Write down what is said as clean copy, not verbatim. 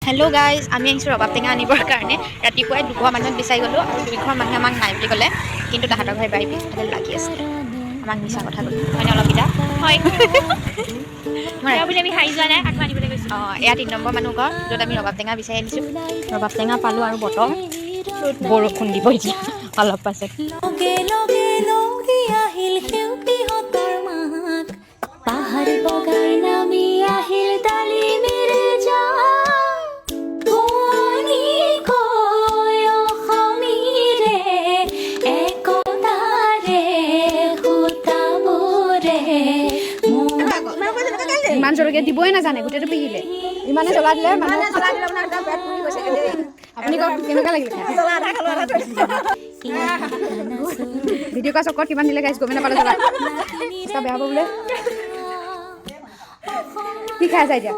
Hello' guys, আমি আহিছোঁ ৰবাব টেঙা আনিবৰ কাৰণে। ৰাতিপুৱাই দুঘৰ মানুহক বিচাৰি গ'লোঁ আৰু দুইঘৰ মানুহে আমাক নাই বুলি ক'লে। কিন্তু তাহাঁতৰ ঘৰ বাৰী পিছফালে লাগি আছিলে। আমাক মিছা কথা ক'লে, হয়নে অলপিতা? হয়। মই বুলি আমি হাৰি যোৱা নাই, আকৌ আনিবলৈ গৈছোঁ। অঁ, এয়া 3 নম্বৰ মানুহ ঘৰ, য'ত আমি ৰবাব টেঙা বিচাৰি আনিছোঁ। ৰবাব টেঙা পালোঁ আৰু বতৰ বৰষুণ দিব এতিয়া অলপ পাছত। লগে লগে দৌৰি আহিল সেউতীহঁতৰ মাক, পাহাৰ বগাই নামি আহিল ডালিমীৰ জাক। শুৱনি কৈ অসমীৰে একতাৰে সূতাবোৰে। ইমান জলকীয়া দিবই নাজানে, গোটেইটো পিহিলে। ইমানে জ্বলা দিলে মানুহ। আপুনি কওক, কেনেকুৱা লাগিলে খাই? ভিডিঅ' কৰা চক্কৰত কিমান দিলে গাইছ, গমেই নাপালে। জ্বলা অৱস্থা বেয়া হ'ব বোলে। কি খাই আছা এতিয়া?